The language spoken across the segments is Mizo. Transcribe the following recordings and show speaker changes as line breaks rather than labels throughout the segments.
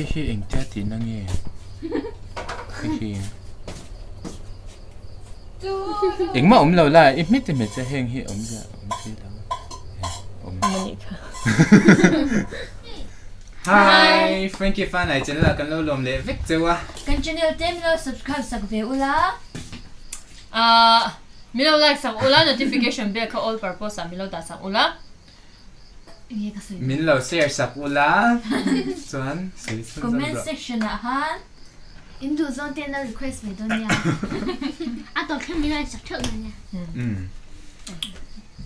Hei hi engtia tihna nge? Hei hi. Engmah awm lo la, i hmet i hmet che heng hi awm zia awm si lo. Awm. Hi, Frankie Fanai channel ah kan lo lawm leh vek cheu a.
Kan channel te min lo subscribe sak ve ula.
Ahh min lo like sak ula notification bell kha all purpose ah min lo dah sak ula.
Enge ka sawi
Min lo share sak ula chuan sawi chhun zawk
Comment
rawh.
section ah khan
In duh zawng te an lo request mai dawn nia. A tawp thleng min lo en sak theuh dawn nia.
Umm.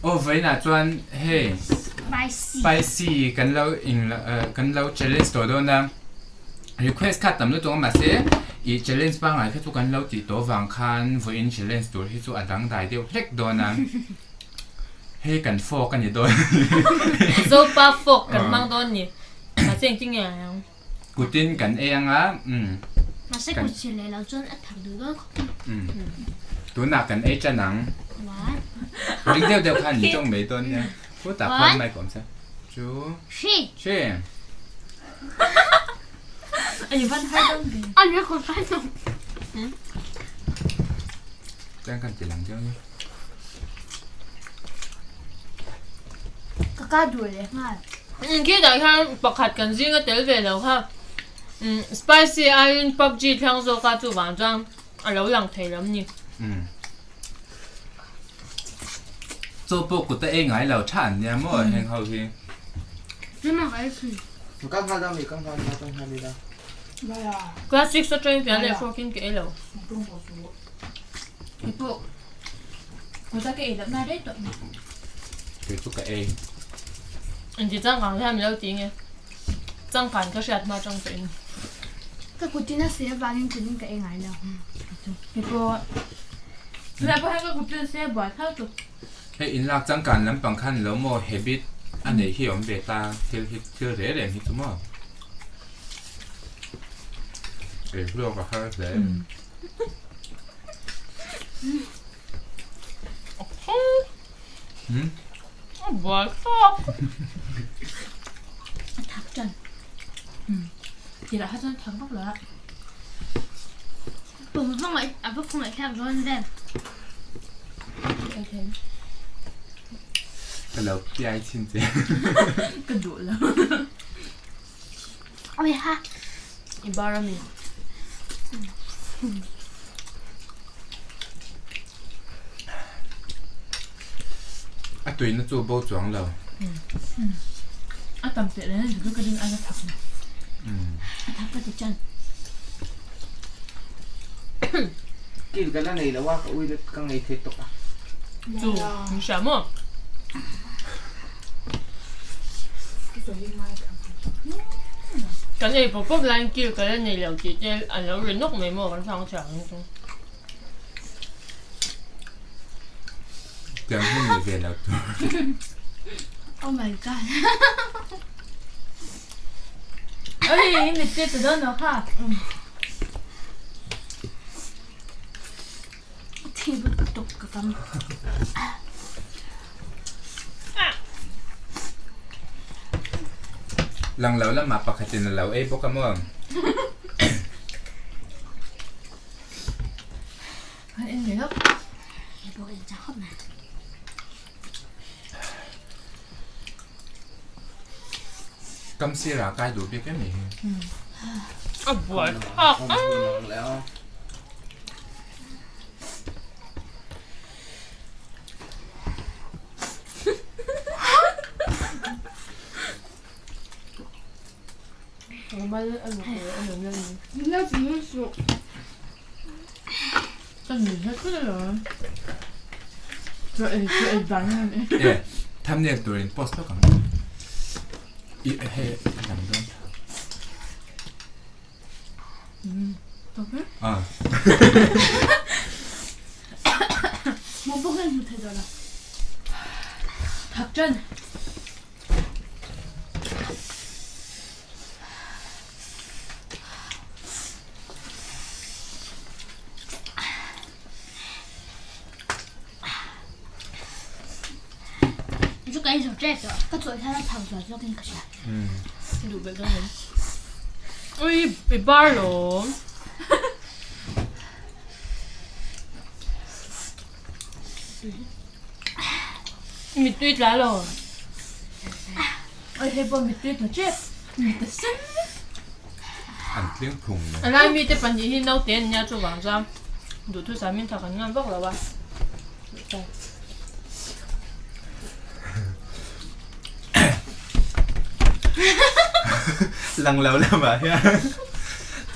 Aw vawiinah chuan hei
Spicy.
Spicy kan lo in kan lo challenge tawh dawn a. Request kha tam lutuk a mahse ih challenge pangngai kha chu kan lo tih tawh vang khan vawiin challenge tur hi chu a dangdai deuh hlek dawn a. Hei kan fork a ni dawn.
Zopa fork kan hmang dawn ni. Mahse engtin nge ang ang?
Kutin kan ei ang a, umm.
Mahse kut chhe leh lo chuan a thak duh dawn khawp mai.
Umm. Tunah kan ei tan ang.
One.
Ring deuh deuh khan min tawng mai dawn nia. Khutah khuan mic awm se. Two.
Three.
Three.
Ai van har dawn ve.
An record fai lo.
Chuan kan ti lang deuh ni.
Ka ka duh leh nghal.
Khi dah hian pakhat kan zinga tel ve lo kha spicy aiin PUBG thlang zawk a chuvang chuan a lo lang thei lo ni.
Chaw pawh kut a ei ngai lo tha an nia maw heng ho hi.
Class 6 atangin pian leh fork in ka ei lo.
Keipawh kut a ka ei loh na rei tawh mai.
Kei chu ka ei.
Inti changkang hian min lo ti nge. Changkan ka hriat hma atang tawhin.
Ka kutin a se avangin kutin ka ei ngai lo.
Keipawh tunah pawh hian ka kutin a se a buai thau tawh.
Hei inlak changkan lampang khan lo maw habit a neih hi a awm ve ta thil hi thil reng reng hi chu maw. Ei hlawk a har hle.
A buai thlak.
A thak tan. Tirah kha chuan thak vak lo a.
Pum va a va khawngaih thlak dawn ve.
Ka lo piai chin che.
Ka duh lo.
Oi ha.
I bar ami.
A tuina chu bo chuang lo.
A tam teh reng a ka ding a thak na.
A thak ka ti chan.
Kil ka la nei lo a ka ui ka ngei thei tawk a.
Chu, ni hria maw? Kan ei pawp pawp laiin kil ka la nei lo tih te an lo ri nawk mai maw kan chhang chhiah ang chu.
Tiang hi ni ve lo tur.
Oh my god.
Oi, mi te te dawn lo kha.
Thi lutuk ka tam.
Lang lo lamah pakhatin a lo ei bawk a maw?
Kan en ve lawk.
Ei pawh ka inchak khawp mai.
Kam sirah kai duh bik em ni hi?
A buai thlak ang.
E thumbnail turin post lawk ang i hei a dang dawn. Ah.
Mo pawh hian hmu thei dawn a.
Thak ṭan.
Chu ka ei zo ṭep tawh. Ka chawlh hian a thak zual zawkin ka hria.
Duh belh dawn em? Ui i bar lawm. Mittui tla lo.
Oi hei pawh mittui tla tep. Mit a sen vek.
An tling phung mai.
A lai mite pahnih hi naute an nia chuvang chuan duhthusam in thak an ngam vak lo a.
Lang lo lamah hian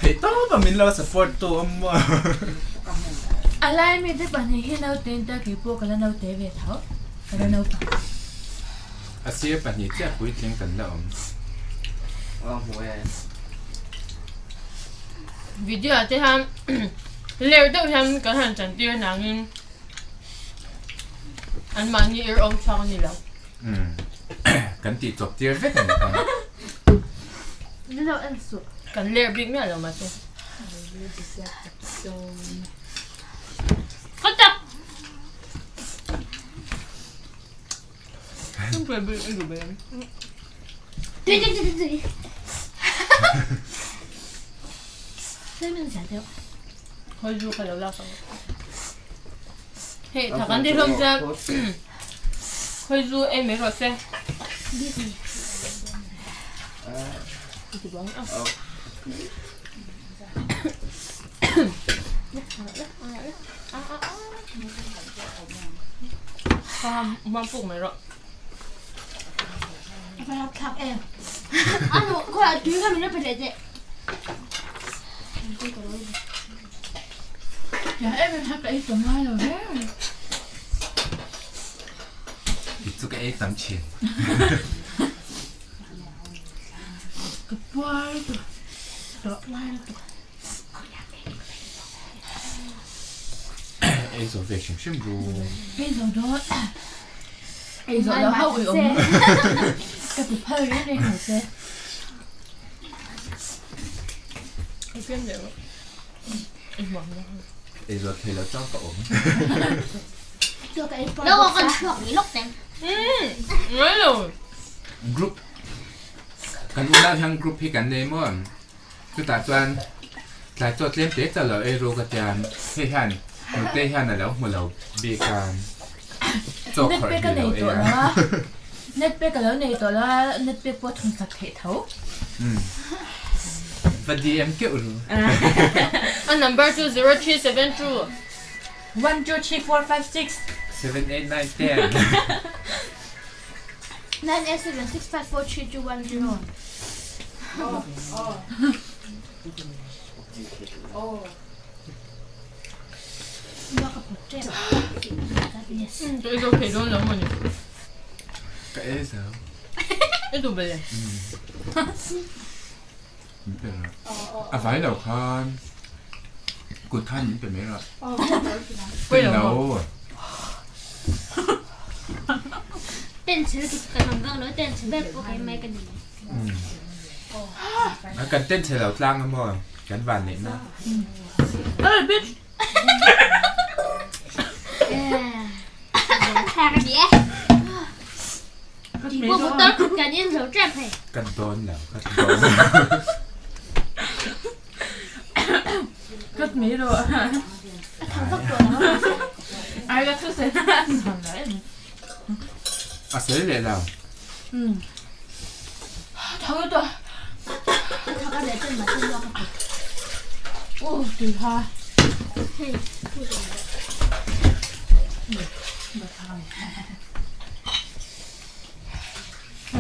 theih tawp a min lo support tu awm maw.
A lai mite pahnih hi naute an tia keipawh ka la naute ve tho. Ka la naupang.
A sir pahnih chiah puitling kan la awm.
Aw hmu e.
Video ah te hian ler deuh hian kan han chan tir nangin an mahni ir awm chhuak a ni lo.
Umm kan tih chawp tir vek a ni kha.
Ni lo en suh.
Kan ler bik miah lo mahse. Ka tak!
对对对对对。
Hei thak an ti hlawm chuan khawi zu ei mai rawh se. Kha puk mai rawh.
A nu khawiah tui kha min la pe leh teh.
Em em ka ei tam ngai lo reng.
I chu ka ei tam thin.
Ka puar lutuk. Ka puar lutuk.
Ei zo ve hrim hrim ru.
Ei zo dawn. Ei zo lo hauh i awm. Ka ti phal reng reng lo che.
Ei zo thei lo chang ka awm.
Lo kan chhuak ni lawk teng.
Ngai lo.
Group kan unau hian group hi kan nei maw? Chutah chuan tlai chaw tlem te chauh lo ei ru ka tia, hei hian nute hian a lo hmu lo bik a, chaw khawrh hi lo ei a.
Net pack a lo nei tawh lo a, net pack pawh thun sak theih tho.
Va DM keuh ru.
A number chu 0372.
1 2 3 4 5 6.
7 8 9 10.
9 8 7 6 5 4 3 2 1 0.
Ka ei zo thei dawn lo mawni.
Ka ei zo.
I duh bel e.
Min pe rawh. A vai lo khan kut khan min pe mai rawh.
Pawi lo maw?
Ten chhe lutuk kan awm vak lo, ten chhe ber pawh kai mai ka ni.
Kan ten chhe lo tlang a maw? Kan van neih na.
Hey bitch!
Ka dawn lo, ka dawn lo.
Ka mai rawh. Ai ka thu sawi na a nuam lo em.
A sawi leh lo.
Tho tawh. Aw tui ha.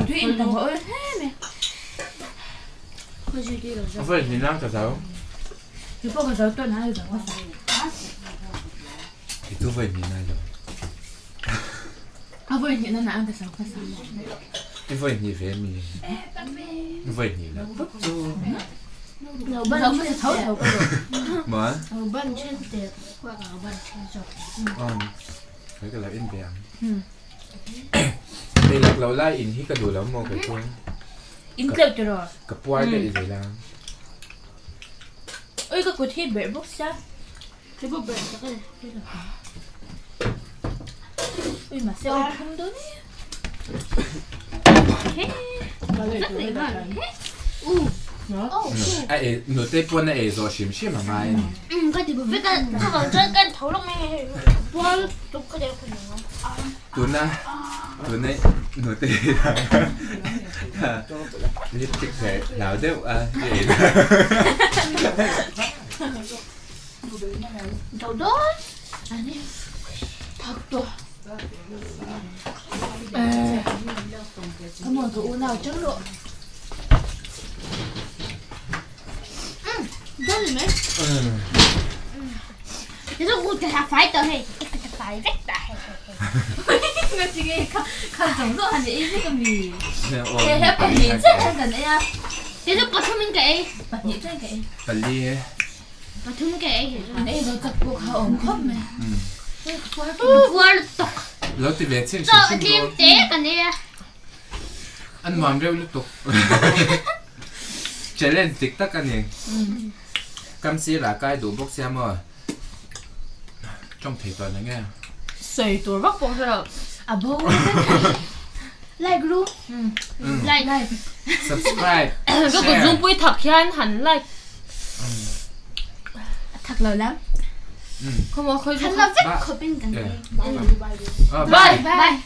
Tui in tam ol hle mai.
A vawi hnih nang ka zo.
Tui pawh ka zo tawn a zo hmasa.
I chu vawi hnih na lo.
A vawi hnih na na ang ka zo hmasa.
I vawi hnih ve mi. I vawi hnih la tawp chu.
Zo hmasa tho tho ka lo.
Maw?
Ban then te ban then zawk.
Kei ka lo en ve ang. Ei lak lo lai in hi ka duh lo maw kei chuan.
In tleuh tiraw?
Ka puar daih zel a.
Ui ka kut hi berh bawk sia.
Kei pawh berh tak e.
Ui mahse ui thum dawn e.
U.
A ei nute pawn a ei zawh hrim hrim a ngai a ni.
Umm ka ti bu vek a chuvang chuan kan tho lawk mai hei pual tuk ka deuh kha ni
Tuna tuna nute lipstick hmeh hlau deuh a i ei na.
Do dawn
thak tawh Come on ka unau tang rawh.
Dawn ni mai. Thế rồi u ta phải tao hei ta phải vek ta hei
Nga ti nge kha kha zawng zawng han ei vek ami. He he pahnih chiah kan ei a.
Thế rồi pathum in ka ei.
Pahnih chiah ka ei.
Pali.
Pathum ka ei hi.
An ei zo chak pawh kha awm khawp mai.
Puar lutuk.
Lo ti ve chin hrim hrim
dawn. Tlem te kan ei a.
A nuam reuh lutuk. Challenge dik tak a ni. Kam sirah kai duh bawk sia maw? Tawng thei tawh na nge?
Sawi tur vak pawh hre lo.
A bo vek.
Like ru. Like.
Subscribe.
Ka kut zungpui thak hian han like.
A thak lo lam.
Khawmaw khawi
Khan lo vek khawpin kan ei.
Bye.
Bye.